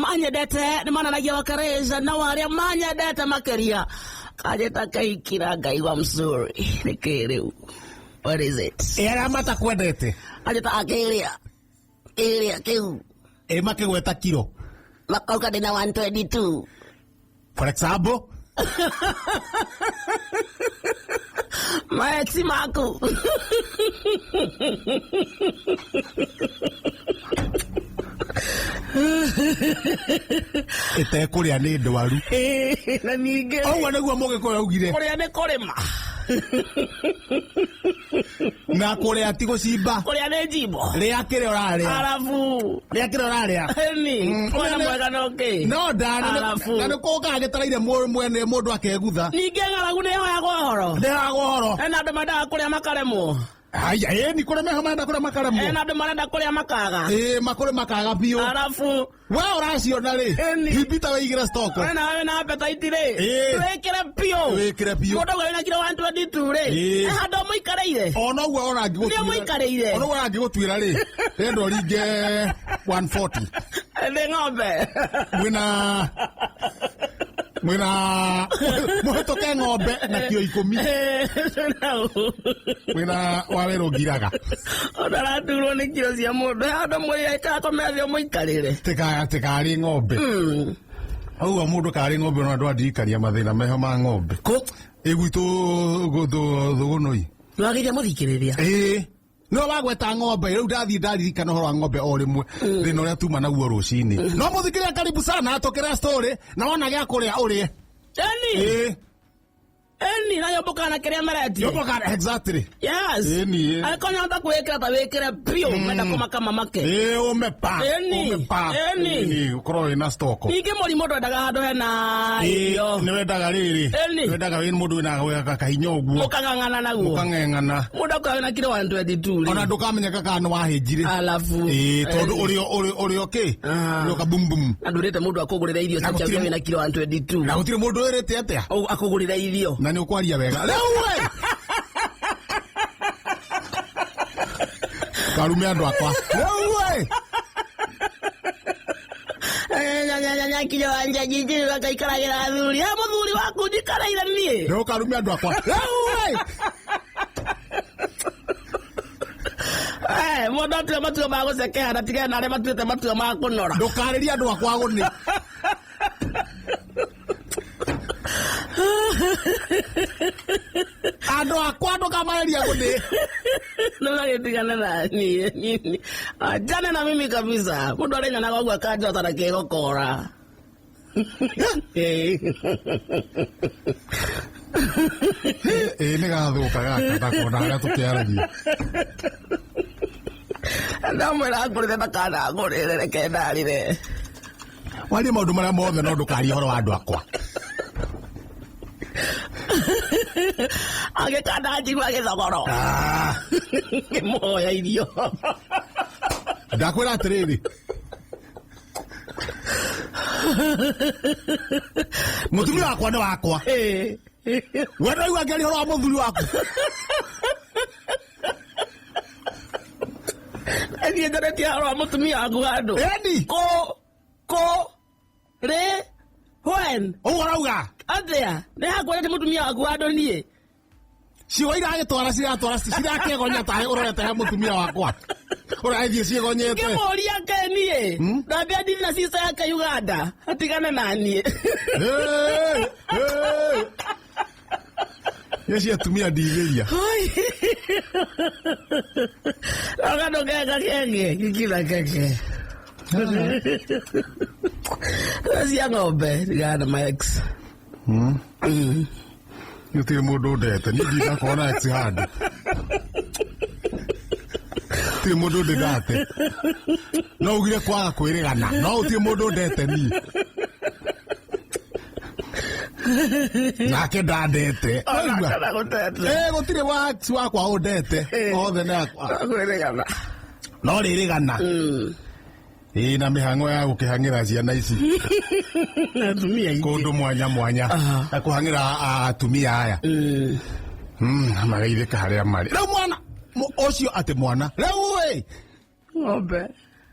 Manyendete nĩ mananagia wakarĩca, no arĩa manyendete makĩria kanjĩta kaikira ngaigua mzuri. Nĩkĩ rĩu? What is it? Ĩ arĩa matakwendete? Anjĩta akĩrĩa kĩrĩa kĩu. Ĩ makĩgweta kiro? Makauga ndĩna 122. For example. Maexi maku. Ĩtekũrĩa nĩ ndwaru. Na ningĩ Ũguo nĩguo Mũgĩkũyũ augire. Kũrĩa nĩ kũrĩma. Na kũrĩa ti gũcimba. Kũrĩa nĩ njimbo. Rĩa kĩrĩa ũrarĩa. Arabu. Rĩa kĩrĩa ũrarĩa. Ĩni. Mwana mwega no kĩ? No ndana. Arabu. Na nĩ kũkaga gĩtaraire mwene mũndũ akegutha. Ningĩ ng'aragu nĩ ĩhoyagwo ũhoro. Ndĩhoyagwo ũhoro. Hena andũ mendaga kũrĩa makaremwo. Haya, ĩni kũrĩ meho marenda kũrĩa makaremwo. Hena andũ marenda kũrĩa makaga. Ĩĩ, makũrĩ makaga biũ. Arabu. We ũraciona rĩ, Ĩni. hibita wĩigĩre stoko. We nawe wĩna appetite rĩ. Ĩĩ. Wĩkĩre biũ. Wĩkĩre biũ. Mũndũ auga wĩna kiro 122 rĩ. Ĩĩ. He handũ ũmũikarĩire. Ona ũguo ona angĩgũtuĩra. Nĩ ũmũikarĩire. Ona ũguo angĩgũtuĩra rĩ, renda ũringe 140. Ndĩ ng'ombe. Mwĩna mũhĩtũke ng'ombe na kiro 10. Mwĩna wa werũ ngiraga. Ona araturwo nĩ kiro cia mũndũ. He handũ mũikara kũmethe ũmũikarĩre. Tikarĩ ng'ombe. Ũguo mũndũ karĩ ng'ombe no andũ andirikania mathĩna meho ma ng'ombe. Kũ? Ĩ gwitũ thũgũnũi. Nĩwagĩria mũthikĩrĩria. Ĩĩ. No wagweta ng'ombe rĩu ndathiĩ ndaririkana ũhoro wa ng'ombe o rĩmwe thĩna ũrĩa tuma naguo rũcinĩ. No mũthikĩrĩria karibu sana tũkĩra story na wona gĩa kũrĩa ũrĩe. Ĩni. Ĩĩ. Ĩni na nyũmbũkaga na kĩrĩa meretie. Nyũmbũkaga exactly. Yes. Ĩni, ĩĩ. Angĩkorwo nyahota kwĩkĩra ta wĩkĩre biũ menda kũmaka mamake. Ĩĩ ũme pa. Ĩni. Ũme pa. Ĩni. Ĩni ũkorwo wĩna stock. Ningĩ mũrimũ ndwendaga handũ hena irio. Nĩ wendaga rĩrĩ. Ĩni. Nĩ wendaga wĩ mũndũ wĩna kahinya ũguo. Mũkang'ang'ana naguo. Mũkang'eng'ana. Mũndũ akorwo wĩna kiro 122 rĩ. Ona ndũkamenyeka kana nĩ wahĩnjire. Alafu. Ĩĩ tondũ ũrĩ ũrĩ ũrĩ okay. Ah. Ũrĩ kabum bum. Na ndũrĩte mũndũ akũgũrĩra irio Na cia gũtirĩ- wĩna kiro 122. Na gũtirĩ mũndũ wĩrĩte atĩa. Akũgũrĩra irio. Na nĩ ũkwaria wega. Rĩu we. Karume andũ akwa. Rĩu we. Nyakinya wanja jiji akaikaragĩra athuri. He mũthuri waku njikarĩire niĩ. Rĩu karume andũ akwa. Rĩu we. Mũndũ atue matua ma gũcekeha na tigane na arĩa matuĩte matua ma kũnora. Ndũkarĩrie andũ akwa gũnĩ. Andũ akwa ndũkamarĩrie gũnĩ. Nĩmagĩtigane na niĩ. Achane na mimi kabisa. Mũndũ arĩnyonaga ũguo akanjota na kĩgokora. Ĩĩ nĩ gathũka gaka ndakona harĩa tũkĩaragia. Ndamwĩra ngũrĩre ndakanangũrĩre reke ndarĩre. Warie maũndũ marĩa mothe no ndũkarie ũhoro wa andũ akwa. Angĩkanda njigua gĩthogoro. Ngĩmũhoya irio. Ndakwĩra atĩrĩrĩ. Mũtumia wakwa nĩ wakwa. We ndũraigua ngĩaria ũhoro wa mũthuri waku. Niĩ njaretie ũhoro wa mũtumia waku handũ. Ĩni. Kũ, kũ, rĩ, when. Ũguo ũrauga? Atĩa? Nĩ hakwaretie mũtumia waku handũ niĩ? Ciugo iragĩtwara ciratwara cirakĩgonya taĩ ũrorete he mũtumia wakwa. Ũragĩthiĩ ciĩgonyete. Ngĩmũria ke niĩ. Ndambia ndithi na sister yake Uganda. Atigane na niĩ. Hey, hey. Nĩ cia atumia ndithĩria. Kando kega kenge, gikira keke. Cia ng'ombe, tigana na my ex. Gũtirĩ mũndũ ũndete, niĩ ndindakorwo na ex handũ. Gũtirĩ mũndũ ũndĩndate. No ugire kwaga kwĩrĩgana, no gũtirĩ mũndũ ũndete niĩ. Nake ndandete. Ona kana gũtete. Gũtirĩ wa ex wakwa ũndete. Othe nĩ akwa. Kwĩrĩgana. No rĩrĩgana. Ĩĩ na mĩhang'o ya gũkĩhang'ĩra ciana ici. Na atumia aingĩ. Kũndũ mwanya mwanya. Na kũhang'ĩra atumia aya. Magaithĩka harĩa marĩ. Rĩu mwana, ũcio atĩ mwana. Rĩu ĩ. Ng'ombe.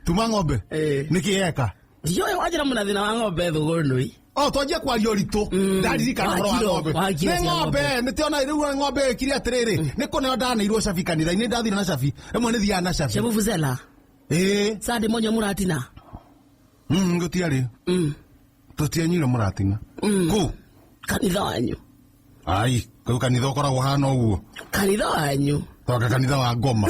Tuma ng'ombe. Ĩĩ. Nĩkĩ eka? Ndiũĩ wanjĩra mũna thĩna wa ng'ombe thũgũnũi. O twanjie kwaria ũritũ, ndaririkana ũhoro wa Wa ng'ombe. wa kiro Nĩ cia ng'ombe nĩtĩona rĩu ng'ombe ĩkire atĩrĩrĩ, nĩ kũneo ndaneirwo cabi kanitha-inĩ, ndathire na cabi rĩmwe, nĩ thiaga na cabi. Cia vuvuzela. Ĩĩ. Sande monyo mũratina. Gũtiarĩ, tũtianyuire mũratina kũ. Kanitha wanyu. Ai, kau kanitha ũkoragwo hana ũguo. Kanitha wanyu. Twanga kanitha wa ngoma?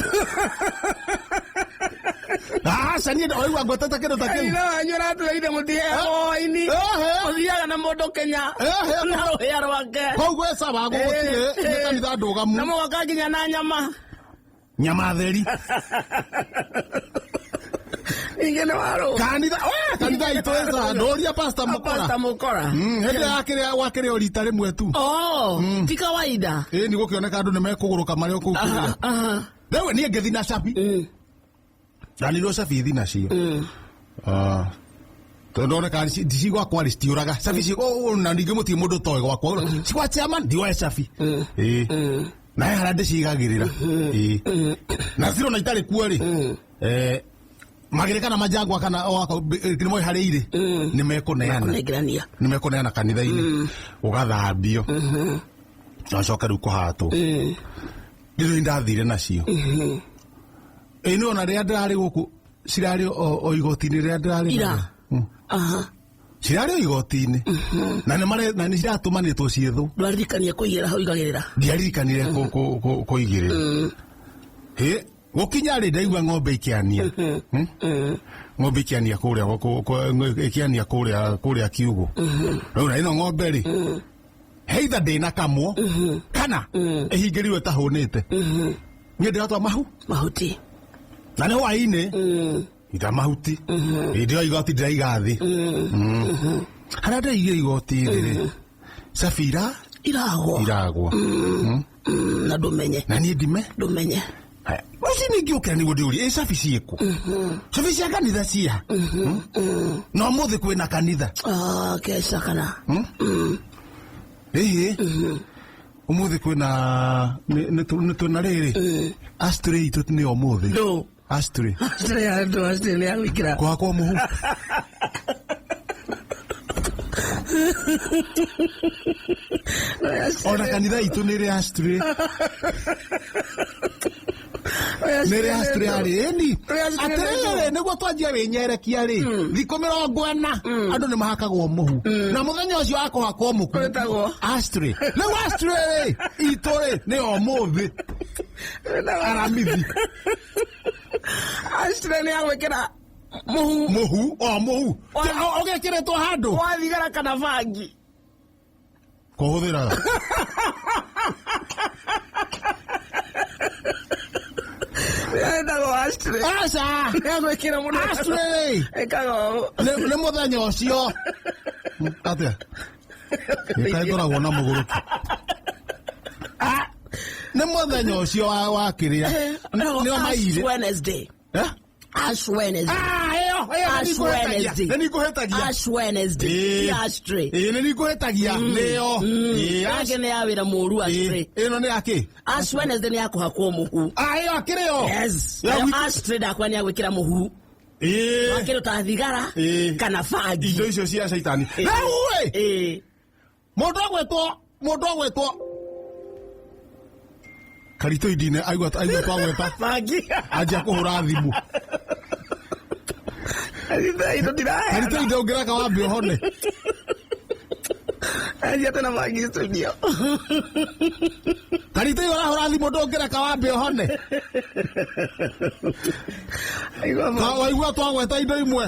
Aca, niĩ waigua ngwetete kĩndũ ta kĩu. Kanitha wanyu ũratũraire mũtiheaga ini. Ehe. Ũthiaga na mũndũ Kenya Ehe. na rũhĩa rwake. Kũu gwĩ sawa, gũgũtirĩ nĩ kanitha Na ndũgamu. mũgoka nginya na nyama. Nyama theri. Ningĩ nĩ warũ. Kanitha we, kanitha itũ ĩca ndũria Pastor Mũkora. Pastor Mũkora. Hĩndĩ yakĩrĩa wakĩrĩa o rita rĩmwe tu. Oh, ti kawaida. Ĩ, nĩ gũkĩoneka andũ nĩ mekũgũrũka marĩ o kũu kĩrĩa. Aha. Rĩu niĩ ngĩthi na cabi, ndanirwo cabi thi nacio. Ah. Tondũ ndoneka cigwakwa rĩ citiũraga cabi ci na ningĩ mũtirĩ mũndũ toĩ gwakwa cigwa chairman ndioe cabi. Ĩ, na he harĩa ndĩcigagĩrĩra. Ĩ, na cirona itarĩ kuo rĩ, magĩrĩ kana majangwa kana nĩmoĩ harĩa irĩ, nĩ mekũneana. Kũnengerania. Nĩ mekũneana kanitha-inĩ ũgathambio na ũcoke rĩu kũhatwo. Nĩ ndathire nacio. Ĩ, nĩ ona rĩrĩa ndĩrarĩ gũkũ cirarĩ o igoti-inĩ rĩrĩa ndĩrarĩ Ira. narĩo. Aha. Cirarĩ o igoti-inĩ na nĩ mare na nĩ ciratũmanĩtwo ciĩthũ. Ndwaririkania kũigĩrĩra hau igagĩrĩra. Ndiaririkanire kũigĩrĩra. Hĩ, gũkinya rĩ, ndaigua ng'ombe ikĩania. Ng'ombe ikĩania kũrĩa ĩkĩania kũrĩa kiugũ. Rĩu na ĩno ng'ombe rĩ, heitha ndĩna kamwo kana ĩhingĩrirwo ĩtahũnĩte, niĩ ndĩratwa mahu. Mahuti. Na nĩ hwaĩ-inĩ ita mahuti hĩndĩ ĩyo igoti ndĩraiga thĩ. Harĩa ndĩraigire igoti thĩ rĩ, cabira Iragwo. Iragwa. Na ndũmenye. Na niĩ ndime. Ndũmenye. Haya, rũcinĩ ngĩũkĩra nĩguo ndĩũrie, ĩ cabi ciĩkũ? Cabi cia kanitha cia na ũmũthĩ kwĩna kanitha. Ah, keca kana. Ĩhĩ, ũmũthĩ kwĩna nĩ twĩna rĩrĩ ashtray itũ nĩ ũmũthĩ. Ndũ. Ashtray. Ashtray ya ndũ, ashtray nĩ ya gwĩkĩra. Kũhakwo mũhu. Ona kanitha itũ nĩ ĩrĩ ashtray, nĩ ĩrĩ ashtray arĩ ĩni. Atĩrĩrĩ, nĩguo twanjia wĩnyerekia rĩ, thikũ 40 andũ nĩ mahakagwo mũhu, na mũthenya ũcio wa kũhakwo mũhu Wĩtagwo? Ashtray. Rĩu ashtray rĩ itũ rĩ nĩ ũmũthĩ Aramithi. Ashtray nĩ ya gwĩkĩra mũhu. Mũhu, o mũhu ũgekĩrĩtwo handũ. Wa thigara kana bangi. Kũhũthĩraga. Wĩtagwo ashtray. Aca. Nĩ ya gwĩkĩra mũndũ. Ashtray Ĩkaga ũũ. nĩ mũthenya ũcio atĩa ĩkaĩ ngoragwo na mũgũrũki. Ah, nĩ mũthenya ũcio wa kĩrĩa nĩo Ash maire. Wednesday. Eh? Ash Wednesday. Ah, ĩyo ĩyo Ash nĩ nĩngũhĩtagia. Wednesday. Nĩ nĩngũhĩtagia. Ash Wednesday. Ĩĩ. Ti ashtray. Ĩĩ, nĩ nĩngũhĩtagia nĩyo. Ĩĩ, ash. Yake nĩ ya wĩra mũru ashtray. Ĩĩ, ĩno nĩ yakĩ? Ash Wednesday nĩ ya kũhakwo mũhu. Ah, ĩyo akĩrĩ yo. Yes. Ya Nayo ashtray ndakwa nĩ ya gwĩkĩra mũhu. Ĩĩ. Wakĩrĩ ta thigara Ĩĩ. kana bangi. Indo icio cia caitani rĩu ĩ. Ĩĩ. Mũndũ agwĩtwo Karitũ indine aigua twagweta. Bangi. Anjia kũhũra thimũ. Indo ndiraheana. Karitũ inde ũngĩreka wambe ũhone. Anjia tena bangi studio. Karitũ ĩyo ũrahũra thimũ ndũngĩreka wambe ũhone. Aigua Waigua twagweta indo imwe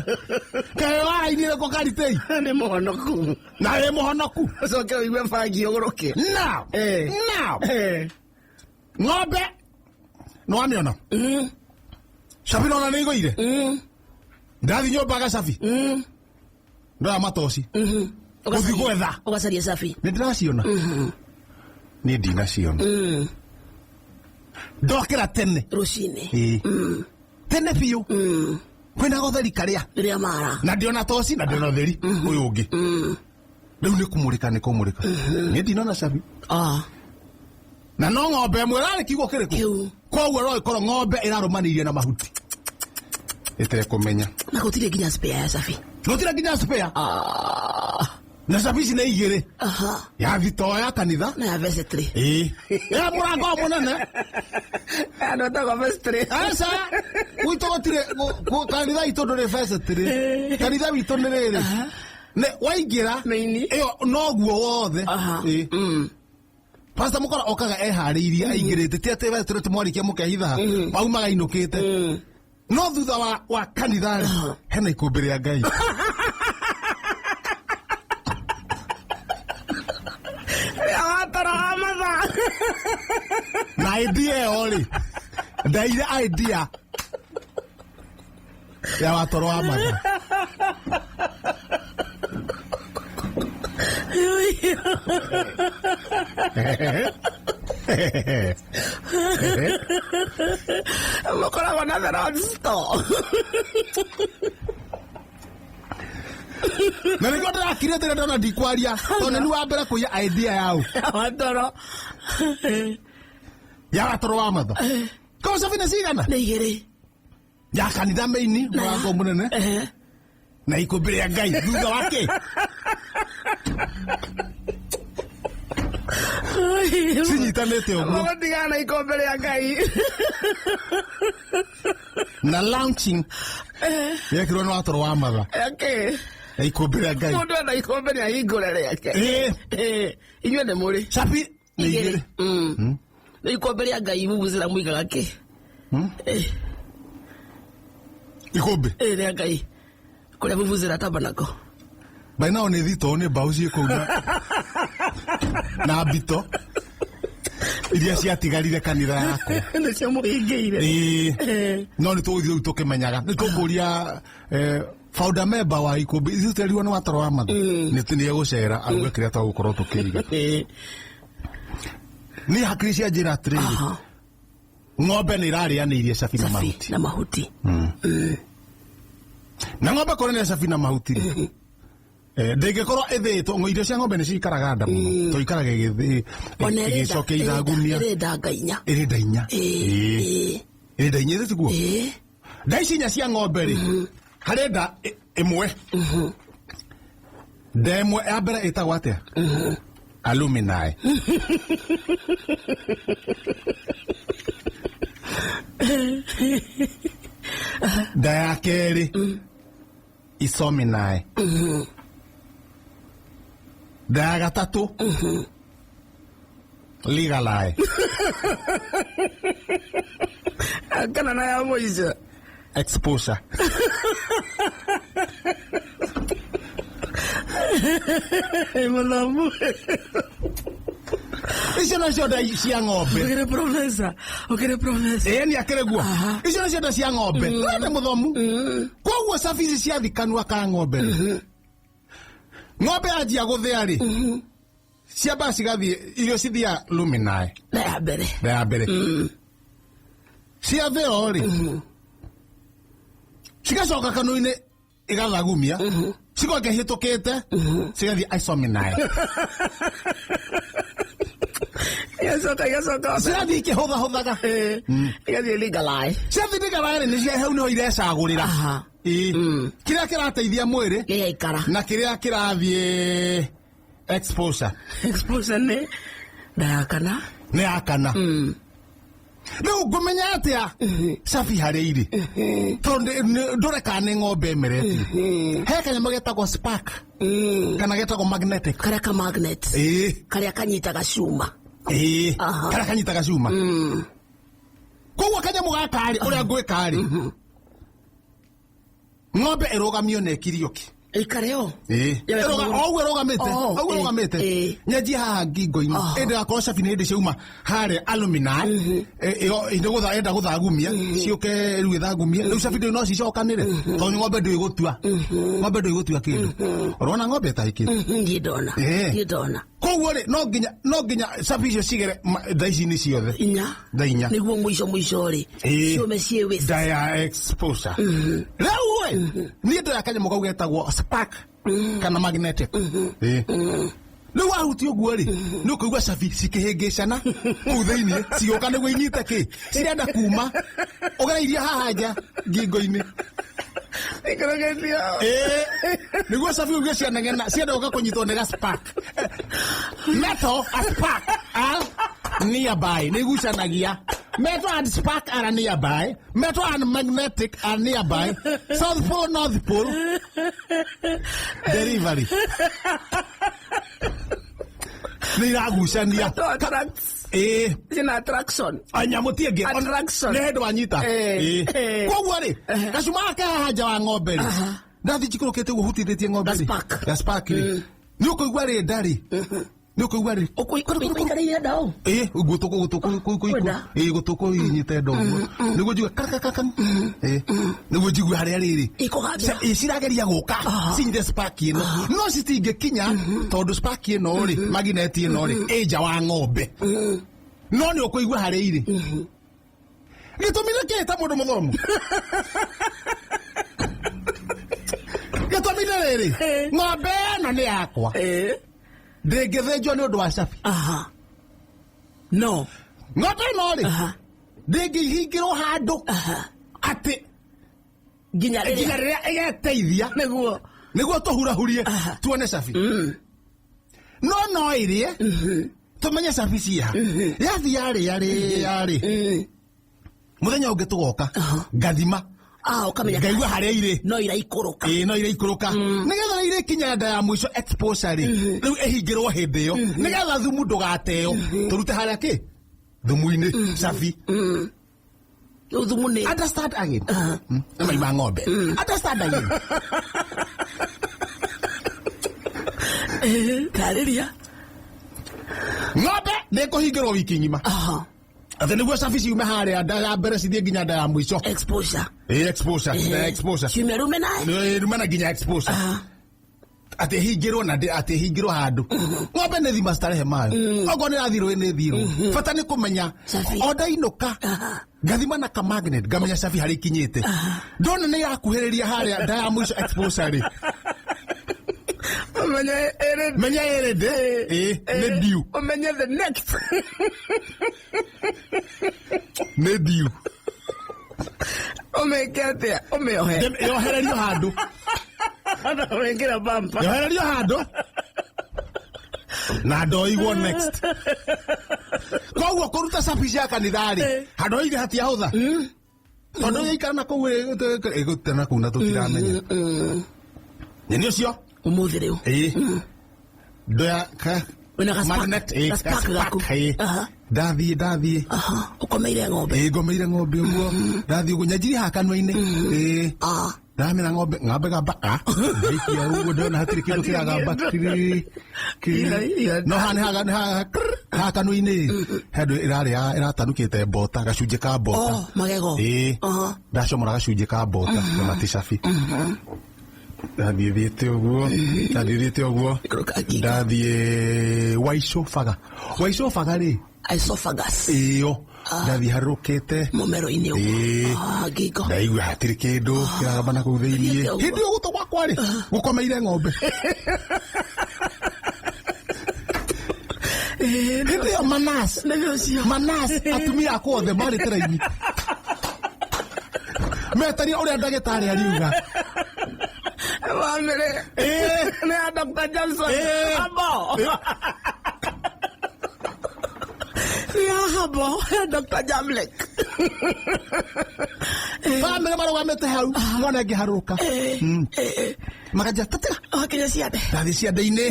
kaĩ warainire kũ Karitĩi? Nĩ mũhonoku. Na wĩ mũhonoku. Ũcoke ũigue bangi ũgũrũke. Now. Eh. Now. Eh. Ng'ombe nĩ wamĩona cabi nona nĩ igũire. Ndathi nyũmba gacabi ndoya matoci gũthiĩ gwetha. Ũgacaria cabi. Nĩ ndĩraciona, niĩ ndinaciona. Ndokĩra tene. Rũcinĩ. Ĩĩ. Tene biũ kwĩna gotheri karĩa. Rĩrĩa mara. Na ndĩona toci na ndĩona ũtheri ũyũ ũngĩ rĩu nĩ kũmũrĩka, nĩ kũmũrĩka, niĩ ndinona cabi. Ah. Na no ng'ombe ĩmwe ĩrarĩ kiugo kĩrĩkũ? Kĩu. Koguo no ĩkorwo ng'ombe ĩrarũmanĩirie na mahuti. Ĩtekũmenya. Na gũtirĩ nginya spare ya cabi. Gũtirĩ nginya spare. Ah. Na cabi ici nĩ igĩrĩ. Aha. Ya thitoo ya kanitha. Na ya vestry. Ĩĩ. Ya mũrango mũnene. Andũ etagwo vestry. Aca. Gwitũ gũtirĩ kanitha itũ ndũrĩ vestry. Kanitha witũ nĩ rĩrĩ. Nĩ waingĩra. Maini. Ĩyo noguo wothe. Aha. Ĩĩ. Pastor Mukora okaga eharĩirie aingĩrĩte ti atĩ vestry tũmwarĩkia mũkehitha maumaga ainũkĩte. No thutha wa kanitha rĩ, hena ikũmbĩ rĩa Ngai. Watara mathaa. Na idea ĩyo rĩ, ndaire idea ya watoro wa mathaa. Mũkoragwo na the Lord's store. Na nĩkĩo ndĩrakirĩte rĩrĩa ndona ndikwaria tondũ nĩ wa mbere kũiya idea yao. Ya watoro. Ya watoro wa mathaa. Koguo cabi nĩ cigana? Nĩ igĩrĩ. Ya kanitha maini mũrango mũnene. Na ikũmbĩ rĩa Ngai thutha wa kĩ? Cinyitanĩte ũguo. Mũgũtigana na ikombe rĩa Ngai. Na launching yekirwo nĩ watoro wa mathaa. Okay. Na ikũmbĩ rĩa Ngai. Mũndũ ena ikombe nĩ ahingũre rĩake. Ĩĩ. Inyuĩ nĩ mũrĩ. Cabi nĩ igĩrĩ. Nĩ ikombe rĩa Ngai mubuzĩra mũigaga kĩ? Ikũmbĩ. Rĩa Ngai. Kũrĩa mubuzĩra tabanako. By now nĩ thitoo nĩ mbaũ ciĩ kũu na mbito iria ciatigarire kanitha yakwa. Nĩcio mũhingĩire. Ĩĩ. No nĩ tũgũthiĩ rĩu tũkĩmenyaga. Nĩ tũkũria founder member wa ikũmbĩ ithuĩ twerirwo nĩ watoro wa mathaa. Nĩ egũcera auge kĩrĩa twagũkorwo tũkĩiga. Niĩ hakiri cia njĩra atĩrĩrĩ. Ng'ombe nĩ ĩrarĩanĩirie cabi na mahuti. Na mahuti. Na ng'ombe kũrĩa cabi na mahuti rĩ. Ndĩngĩkorwo ĩthĩĩtwo, irio cia ng'ombe nĩ cikaraga nda mũno. To ikaraga ĩgĩcokia ithagumia. Ĩrĩ nda nga inya. Ĩrĩ nda inya. Ĩrĩ nda inya, ĩrĩ tiguo? Nda ici inya cia ng'ombe rĩ, harĩ nda ĩmwe. Nda ĩmwe ya mbere ĩtagwo atĩa? Alumni. Nda ya kerĩ, isominae. Nda ya gatatũ, legalae. Kana na ya mũico. Exposure. Mũthomu. Icio nacio nda cia ng'ombe. Ũkĩrĩ professor. Ũkĩrĩ professor. Ĩĩ nĩ akĩrĩ guo. Icio nacio nda cia ng'ombe. Wee mũthomu. Koguo cabi ici ciathi kanua ka ng'ombe rĩ. Ng'ombe yanjia gũthĩa rĩ. Ciambaga cigathiĩ irio cithiaga luminae. Nda ya mbere. Nda ya mbere. Ciathĩo rĩ. Cigacoka kanua-inĩ igathagumia. Cigoka ihĩtũkĩte. Cigathiĩ isominae. Igacoka igacoka. Cirathiĩ ikĩhũthahũthaga. Igathiĩ legalae. Ciathiĩ legalae rĩ, nĩ hau nĩho irecagũrĩra. Ĩĩ. Kĩrĩa kĩrateithia mwĩrĩ. Gĩgaikara. Na kĩrĩa kĩrathiĩ exposure. Exposure nĩ nda ya kana. Nĩ ya kana. Rĩu ngũmenya atĩa cabi harĩa irĩ? Tondũ ndũreka nĩ ng'ombe ĩmeretie. He kanyamũ getagwo spark. Kana getagwo magnetic. Karĩa ka magnet. Ĩĩ. Karĩa kanyitaga cuma. Ĩĩ. Karĩa kanyitaga cuma. Koguo kanyamũ gaka rĩ, ũrĩa ngwĩka rĩ, ng'ombe ĩrũgamio na ĩkirio ki. Ĩikare o. Ĩĩ. Oguo ĩrũgamĩte. Oguo ĩrũgamĩte. Nyenjie haha ngingo-inĩ. Ĩndĩ gakorwo cabi nĩ hĩndĩ ciauma harĩa alumni. Ĩndĩ enda gũthagumia. Ciũke rĩu ĩthagumie. Rĩu cabi ndĩ no cicokanĩre. Tondũ ng'ombe ndĩũĩ gũtua. Ng'ombe ndĩũĩ gũtua kĩndũ. Ũrona ng'ombe ĩtahĩkĩte. Niĩ ndona. Ĩĩ. Niĩ ndona. Koguo rĩ, no nginya cabi icio cigere nda ici nĩ ciothe. Inya. Nda inya. Nĩguo mũico mũico rĩ. Ciũme ciĩ waste. Nda ya exposure. Rĩu ĩ, niĩ ndoya kanyamũ kau getagwo spark kana magnetic. Ĩĩ. Rĩu wahutia ũguo rĩ, nĩ ũkũigua cabi cikĩhĩngĩcana kũu thĩinĩ, cigĩũka nĩguo inyite kĩ cirenda kuma ũgereirie haha nja ngingo-inĩ. Ikũrũkĩtio. Ĩĩ, nĩguo cabi ũguo cianegena cienda gũka kũnyitwo nĩ ga spark. Metal a spark are nearby, nĩ igucanagia. Metal and spark are nearby, metal and magnetic are nearby, south pole, north pole, delivery nĩ iragucania. To attracts. Ĩĩ. Cina attraction. Nyamũ ti ĩngĩ. Attraction. Nĩ hĩndĩ wanyita. Eh, Ĩĩ. eh. Koguo rĩ, gacuma gaka haha nja wa ng'ombe rĩ, ndathiĩ njikũrũkĩte ũguo hutithĩtie ng'ombe rĩ, Ga-spark. ga-spark rĩ, nĩ ũkũigua rĩ nda rĩ, nĩ ũkũigua rĩ. Ũkũikarĩire nda ũũ? Ĩĩ, gũtũ gũtũ Kwenda. ĩĩ, gũtũ kũhihinyĩte nda ũguo nĩguo njigue kakakaka. Ĩĩ, nĩguo njigue harĩa rĩrĩ Ikũgambĩra. Ĩĩ, cirageria gũka cinyite spark ĩno, no citingĩkinya tondũ spark ĩno rĩ, magnet ĩno rĩ, ĩ nja wa ng'ombe, no nĩ ũkũigua harĩa irĩ. Gĩtũmi nĩ kĩĩ ta mũndũ mũthomu? Gĩtũmi nĩ rĩrĩ, ng'ombe ĩno nĩ yakwa, ndĩngĩthĩnjwo nĩ ũndũ wa cabi. Aha. No. Ng'ombe ĩno rĩ, ndĩngĩhingĩrwo handũ atĩ Nginya nginya rĩrĩa. Rĩrĩa ĩgeteithia. Nĩguo. Nĩguo tũhurahurie tuone cabi, no no ĩrĩe tũmenye cabi ciaha yathi yarĩa rĩa rĩ, mũthenya ũngĩ tũgoka ngathima. Ah, ũkamenya. Ngaigua harĩa irĩ. No iraikũrũka. Ĩĩ, no iraikũrũka nĩgetha irĩkinya nda ya mũico exposure rĩ, rĩu ĩhingĩrwo hĩndĩ ĩyo nĩgetha thumu ndũgateo, tũrute harĩa kĩ thumu-inĩ cabi. Rĩu thumu nĩ. Understand again. Nĩ mai ma ng'ombe. Understand again. Tarĩria. Ng'ombe nĩ ĩkũhingĩrwo wiki ng'ima atĩ nĩguo cabi ciume harĩa nda ya mbere cithiĩ nginya nda ya mũico. Exposure. Ĩ, exposure, nda ya exposure. Ciumia rume naye. Nĩ rume na nginya exposure, atĩ hingĩrwo na atĩ hingĩrwo handũ. Ng'ombe nĩ thima starehe mayo, okorwo nĩ rathiĩ rũĩ nĩ thirwo, bata nĩ kũmenya. Cabi. O ndainũka ngathima na kamagnet, ngamenya cabi harĩa ikinyĩte. Ndona nĩ irakuhĩrĩria harĩa nda ya mũico exposure rĩ, Ũmenye ĩrĩ. Menya ĩrĩ ndĩ ĩ nĩ ndiu. Ũmenye the next. Nĩ ndiu. Ũmĩke atĩa? Ũmĩohe. Yohererio handũ. Wĩkĩra bumper. Yohererio handũ na ndoigwo next. Koguo kũruta cabi cia kanitha rĩ, handũ oige hatiahũtha tondũ yaikara na kũu ĩgũtena kũu na tũtiramenya nĩ ũcio. Ũmũthĩ rĩu. Ĩĩ, ndoya ka Wĩna ga spark. magnet, ĩĩ, Ga spark ga gaku. spark, ĩĩ. Ndathiĩ ndathiĩ. Aha. Ũkomeire ng'ombe. Ĩĩ, ngomeire ng'ombe ũguo, ndathiĩ ũguo nyanjirie haha kanua-inĩ. Ĩĩ. Ndamera ng'ombe ng'ombe gamba a ndaikia ũguo, ndona hatirĩ kĩndũ kĩragamba kiri kiri. Iya, iya. No haha nĩ haha nĩ haha haha kanua-inĩ handũ ĩrarĩa ĩratanukĩte mbota, gacunjĩ ka mbota. Oh, magego. Ĩĩ. Ndacomora gacunjĩ ka mbota na ti cabi. Ndathiĩ thiĩte ũguo, ndathiĩ thiĩte ũguo. Ikũrũka ngingo. Ndathiĩ waicũbaga, waicũbaga rĩ. Esophagus. Ĩyo, ndathiĩ harũrũkĩte. Mũmero-inĩ ũguo. Ĩĩ. Ah, ngingo. Ndaigua hatirĩ kĩndũ kĩragamba na kũu thĩiniĩ. Thiĩte ũguo. Hĩndĩ ĩyo gũtũ gwakwa rĩ gũkomeire ng'ombe. Hĩndĩ ĩyo manas Nĩ ũcio. manas atumia akwa othe marĩ tĩraini metaria ũrĩa ndagĩtarĩ ariuga. Bamĩrĩ. Ĩĩ. Nĩ ya Dr. Johnson. Ĩĩ. Habo. Nĩ ya habo ya Dr. Jamlek. Bamĩrĩ marũgamĩte hau mwana ngĩharũrũka makanja tatĩra. Wakinya ciande. Ndathiĩ ciande-inĩ,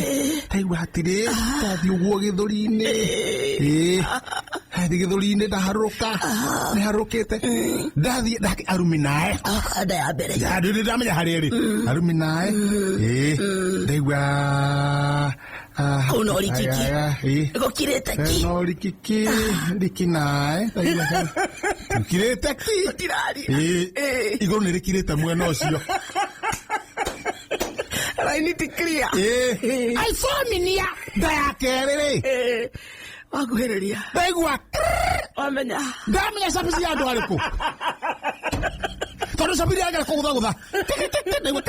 ndaigua hatirĩ. Ndathiĩ ũguo gĩthũri-inĩ. Ĩĩ, ndathiĩ gĩthũri-inĩ, ndaharũrũka, nĩ harũrũkĩte, ndathiĩ arumi nae. Ah, nda ya mbere. Ndĩ ndamenya harĩa ĩrĩ arumi nae. Ĩĩ, ndaigua Kũu no rikiki. Ĩĩ. Gũkirĩte ki. No rikiki riki nae, ndaigua rikirĩte ki. Tũtiraria. Ĩĩ. Ĩĩ. Igũrũ nĩ rĩkirĩte mwena ũcio. Raini ti clear. Ĩĩ, aicominia nda ya kerĩ rĩ. Ĩĩ. Wakuhĩrĩria. Ndaigua Wamenya. Ndamenya cabi cia andũ arĩkũ tondũ cabi iragera kũgũthagũtha. Ndaigua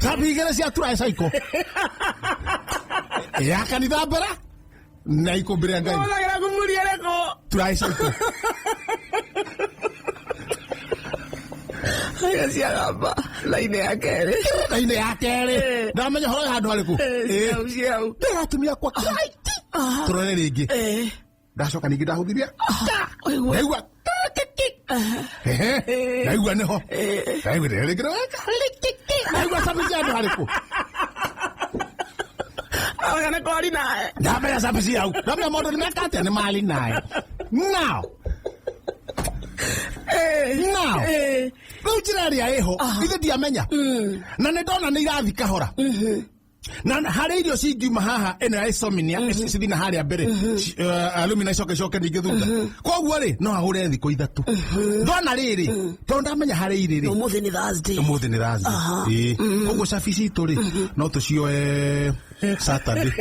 Cabi igĩrĩ cia tricycle ya kanitha mbere na ikũmbĩ rĩa Ngai. Ũhũthagĩra ngumuri ĩrĩkũ? Tricycle. Aya ciagamba laini ya kerĩ. Raini ya kerĩ. Ndamenya horo handũ harĩkũ. Ciau ciau. Ndĩratumia kwa kaiti. Tũrore rĩngĩ. Ndacoka ningĩ ndahũthirie. Ũigue. Ndaigua Ehe. Ndaigua nĩho. Ndaigua nĩho rĩngĩ ndaigua cabi cia handũ harĩkũ. Aga nĩ kwari nae. Ndamenya cabi ciau. Ndamenya maũndũ nĩ meka atĩa nĩ mali nae. Now. Now. Rĩu njĩra ĩrĩa ĩho ithe ndiamenya na nĩ ndona nĩ irathi kahora na harĩ irio cingiuma haha ĩno ya isominia cithi na harĩa mbere alumina icoke icoke ningĩ thutha koguo rĩ no ahũre thikũ 3 ndona rĩrĩ tondũ ndamenya harĩ irĩ rĩ Ũmũthĩ nĩ Thursday. ũmũthĩ nĩ Thursday. Ĩĩ. Koguo cabi citũ rĩ no tũcioe Saturday.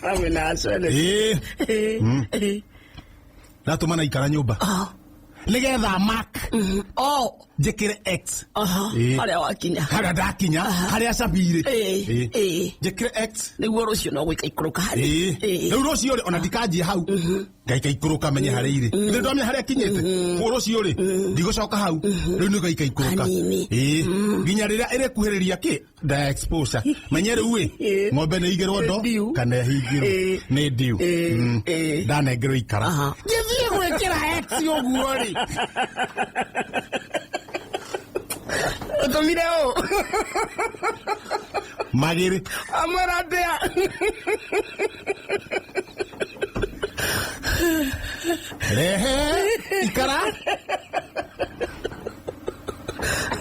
Amwe na acene. Ĩĩ. Ndatũma na ikara nyũmba nĩgetha mark Oh. njĩkĩre x. Ĩĩ. Harĩa wakinya. Harĩa ndakinya harĩa cabi irĩ. Ĩĩ. Njĩkĩre x. Nĩguo rũciũ no gũika ikũrũka harĩ. Ĩĩ. Rĩu rũciũ rĩ ona ndikanjie hau ngaika ikũrũka menye harĩa irĩ. Rĩu ndamenya harĩa kinyĩte koguo rũciũ rĩ ndigũcoka hau rĩu nĩ ngaika ikũrũka. Hanini. Ĩĩ. Nginya rĩrĩa ĩrĩkuhĩrĩria kĩ nda exposure menye rĩu ĩ ng'ombe nĩ igĩrwo ndo Nĩ ndiu. kana ĩhingĩrwo nĩ ndiu. Ndanengerwo ikara ngĩthiĩ gwĩkĩra x ũguo rĩ Ũtũmire ũ? Magĩrĩ. Amwĩra atĩa? Rehe ikara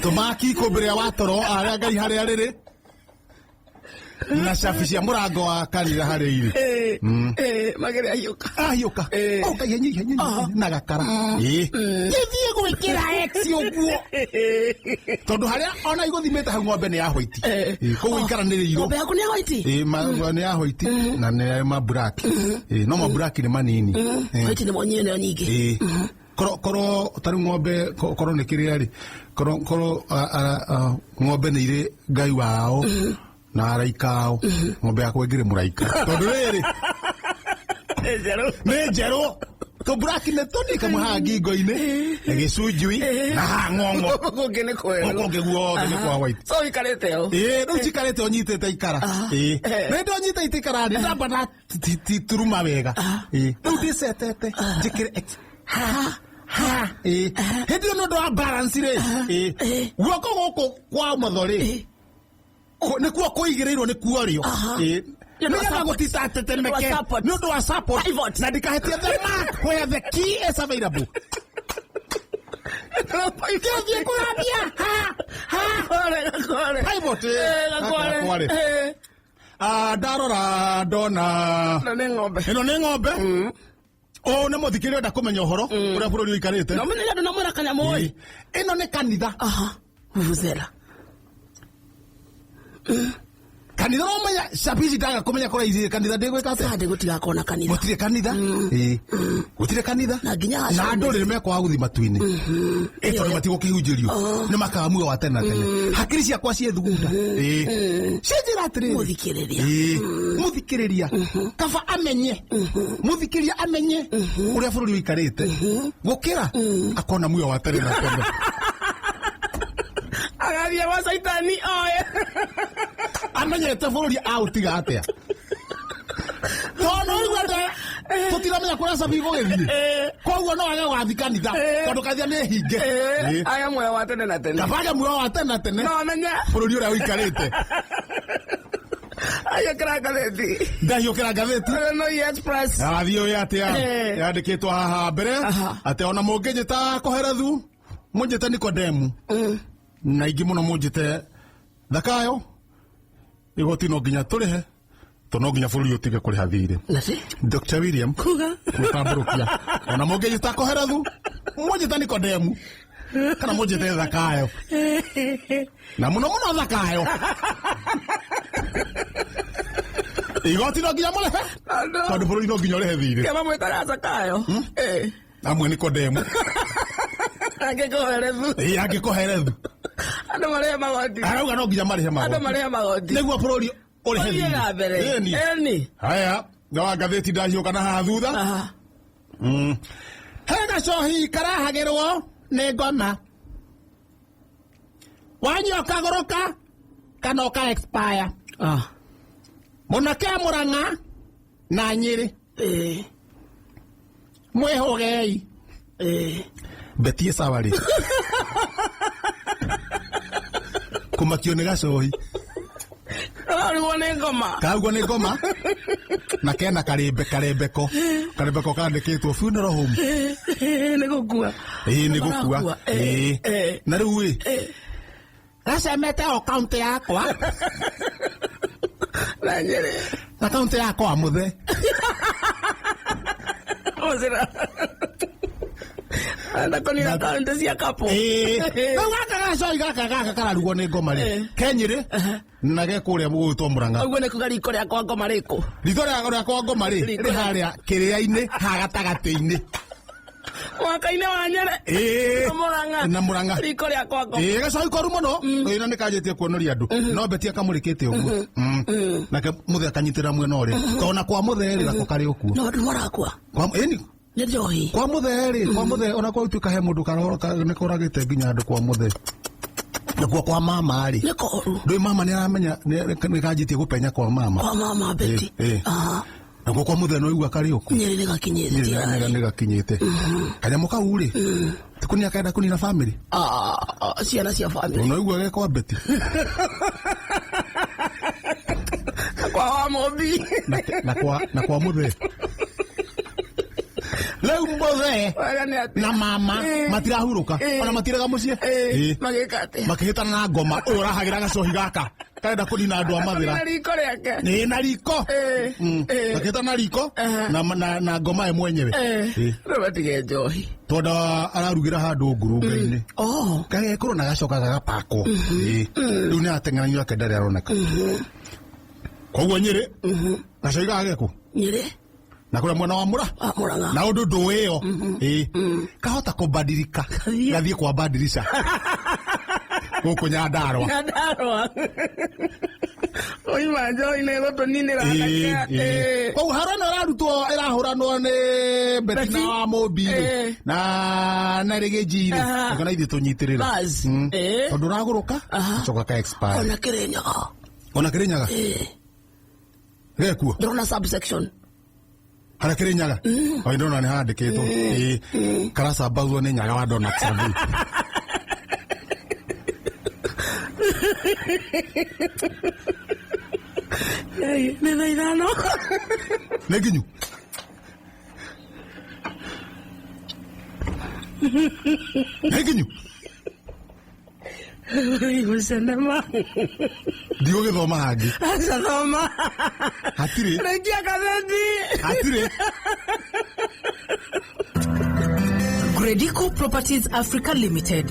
tũmaki ikũmbĩ rĩa watoro harĩa Ngai harĩa rĩrĩ na cabi cia mũrango wa kanitha harĩa irĩ. Magĩrĩ ahiũka. Ahiũka. Oka ihenya ihenya ihenya na gakara. Ĩĩ. Gĩthiĩ gwĩkĩra x ũguo tondũ harĩa ona igũthimĩte hau ng'ombe nĩ ya white. Ĩĩ, koguo ikara nĩ rĩirũ. Ng'ombe yaku nĩ ya white? Ĩĩ, nĩ ya white na nĩ ma black. Ĩĩ, no ma black nĩ manini. White nĩ mo nĩyo nyingĩ. Ĩĩ. Koro koro tarĩu ng'ombe koro nĩ kĩrĩa rĩ koro koro ng'ombe nĩ irĩ Ngai wao na araika ao. Ng'ombe yakwa ĩngĩrĩ mũraika tondũ rĩrĩ nĩ njerũ tũmburaki nĩ tũni kamwe haha ngingo-inĩ na gĩcunjui na haha ng'ong'o. Gũkũ nĩ kwerũ. Gũkũ guothe nĩ kwa white. So ũikarĩte ũ? Ĩĩ, rĩu njikarĩte ũnyitĩte ikara. Ĩĩ. Na hĩndĩ ũnyitĩte ikara rĩ ndamba ndaturuma wega. Ĩĩ. Rĩu ndĩcetete njĩkĩre x ha ha. Ĩĩ. Hĩndĩ ĩyo nĩ ũndũ wa balance rĩ. Ĩĩ. Guoko gũkũ kwa ũmotho rĩ nĩkuo kũigĩrĩirwo nĩkuo rĩo. Ĩĩ. Nĩgetha gũtitatetemeke nĩ ũndũ wa support na ndikahetie the mark where the key is available. Kĩthiĩ kũrambia ha ha. Pivot. Gakware. Ndarora ndona Ĩno nĩ ng'ombe. Ĩno nĩ ng'ombe. Ũũ nĩ mũthikĩrĩria ũrenda kũmenya ũhoro ũrĩa bũrũri ũikarĩte. No menye andũ namwĩra kanyamũ ĩ. Ĩno nĩ kanitha. Vuvuzela. Kanitha no menya cabi ici ndaga kũmenya kũrĩa irĩ kanitha ndĩgwĩka atĩa? Sunday gũtigakorwo na kanitha. Gũtirĩ kanitha. Ĩĩ. Gũtirĩ kanitha. Na nginya Na andũ rĩrĩ mekwaga gũthiĩ matu-inĩ. Ĩ tondũ matigũkĩhunjĩrio. Nĩ makaga muoyo wa tene na tene. Hakiri ciakwa ciĩ thugunda. Ĩĩ. Cianjĩra atĩrĩrĩ. Mũthikĩrĩria. Ĩĩ. Mũthikĩrĩria. Kaba amenye. Mũthikĩrĩria amenye ũrĩa bũrũri ũikarĩte. Gũkĩra akona muoyo wa tene na tene. Agathiĩ gwa Caitani oe. Amenyete bũrũri aũtiga atĩa? Tondũ rĩu andũ aya tũtiramenya kũrĩa cabi igũgĩthiĩ. Koguo no age gũgathiĩ kanitha tondũ kanitha nĩ hinge. Age muoyo wa tene na tene. Kaba age muoyo wa tene na tene. No amenye bũrũri ũrĩa ũikarĩte. Ahiũkĩra ngathĩti. Ndahiũkĩra ngathĩti. No Express. Athiĩ ũyũ atĩa? Yandĩkĩtwo haha mbere atĩ ona mũngĩnjĩta Koherethu mũnjĩte Nikodemu na ingĩ mũno mũnjĩte Thakayo igoti no nginya tũrĩhe to no nginya bũrũri ũtige kũrĩha thirĩ. Dr. William Kuga. Gũtambũrũkia. Ona mũngĩnjĩta Koherethu mũnjĩte Nikodemu kana mũnjĩte Thakayo na mũno mũno Thakayo igoti no nginya mũrĩhe tondũ bũrũri no nginya ũrĩhe thirĩ. Kĩama mwĩtaga Zakayo. Amwe Nikodemu. Angĩ Koherethu. Ĩĩ, angĩ Koherethu. Andũ marĩhe magoti. Arauga no nginya marĩhe Andũ magoti marĩhe magoti. nĩguo bũrũri ũrĩhe Ũthiĩ na mbere. Ĩni. Ĩni. Haya, ngawa ngathĩti ndahiũka na haha thutha. Aha. He gacohi karahagĩrwo nĩ ngoma wanyua ũkagũrũka kana ũka expire. Ah. Mũnake Mũrang'a na Nyĩrĩ. Eh. Mwĩhũgei. Eh. Betie sawa rĩ kũmakio nĩ gacohi. Kararugwo nĩ ngoma. Karugwo nĩ ngoma na kena karembe karembeko karembeko kandĩkĩtwo funeral home. Nĩ gũkua. Ĩĩ nĩ gũkua. Marakua. Ĩĩ. Eh. Na rĩu ĩ gacemete o kaunti yakwa Na Nyĩrĩ. na kaunti yakwa muthe. Mũcira. Ndakonira kaunti cia kapo. Ĩĩ. Rĩu gaka gacohi gaka gaka kararugwo nĩ ngoma rĩ Eh. kenyĩrĩ na ge kũrĩa gũgwĩtwo Mũrang'a. Ũguo nĩ kuga riko rĩa kwa ngoma rĩkũ? Ritho rĩa kwa ngoma rĩ Riko rĩ harĩa kĩrĩa-inĩ ha gatagatĩ-inĩ. Mwaka-inĩ wa Nyĩrĩ. Ĩĩ. Na Mũrang'a. Na Mũrang'a. Riko rĩa kwa ngoma. Ĩĩ gacohi koru mũno. Ĩĩ na nĩkanjĩtie kuonoria andũ no Beti akamũrĩkĩte ũguo. Nake mũthe akanyitĩrĩra mwena ũrĩa tondũ na kwa mũthe rĩ nako karĩ ũkuo. No andũ marakua. Kwa ĩni Nĩ njohi. kwa mũthe rĩ kwa mũthe ona kwa ituĩka he mũndũ nĩ koragĩte nginya andũ kwa mũthe nakuo kwa mama rĩ Nĩ koru. ndũĩ mama nĩ aramenya nĩ kanjĩtie gũpenya kwa mama. Kwa mama Beti. Ĩĩ, ĩĩ. Aha. Nakuo kwa mũthe no igua karĩ ũkuo. Nyĩrĩ nĩ gakinyĩte. Nĩ gakinyĩte kanyamũ kau rĩ tikũnia kenda kũnina bamĩrĩ. Ah, ah, ciana cia bamĩrĩ. No igua ge kwa Beti. Kwa wa Mũmbi. Na kwa mũthe rĩu mũthe Wega nĩ atĩa? na mama Eh. matirahurũka Eh. ona matirega mũciĩ. Eh, Ĩĩ. magĩka atĩa? Makĩhĩtana na ngoma ũyũ ũrahagĩra gacohi gaka karenda kũnina andũ a mathĩra. Na riko rĩake. Ĩĩ na riko. Eh, eh. Makĩhĩtana na riko Eh. na ngoma ye mwenyewe. Eh. Ĩĩ. Rĩu matige njohi. Tondũ ararugĩra handũ ngurunga-inĩ Oh. gagekũrwo na gacoka gagapakwo. Ĩĩ. Rĩu nĩ ateng'eranio ake ndarĩ aroneka. Koguo Nyĩrĩ gacohi gaka gekũ Nyĩrĩ. na kũrĩa mwena wa Mũra Wa Mũrang'a. na ũndũ ndũĩ ĩyo. Ĩĩ. Kahota kũbadilika Gathiĩ. gathiĩ kwa badilisha gũkũ Nyandarua. Nyandarua. Oima njohi nĩ ĩgũtũninĩra anake. Eh. Koguo haro ĩno ĩrarutwo ĩrahũranwo nĩ Beti Beti. na wa Mũmbi rĩ Eh. na Rĩgĩnji rĩ Aha. kana ithuĩ tũnyitĩrĩre. Bas. Eh. Tondũ ũragũrũka Aha. gacoka ka expire. Ona Kĩrĩnyaga. Ona Kĩrĩnyaga Eh. gekuo Ndĩrona subsection. harĩa Kĩrĩnyaga o ndĩrona nĩ handĩkĩtwo. Ĩĩ. Karacambagwo nĩ nyaga wa Donald Trump. Nĩ thaa 5. Nĩ nginyu. Nĩ nginyu. Gũcenema. Ndigũgĩthoma hangĩ. Aca thoma. Hatirĩ. Rĩkia gatheti. Hatirĩ. Gredico Properties Africa Limited,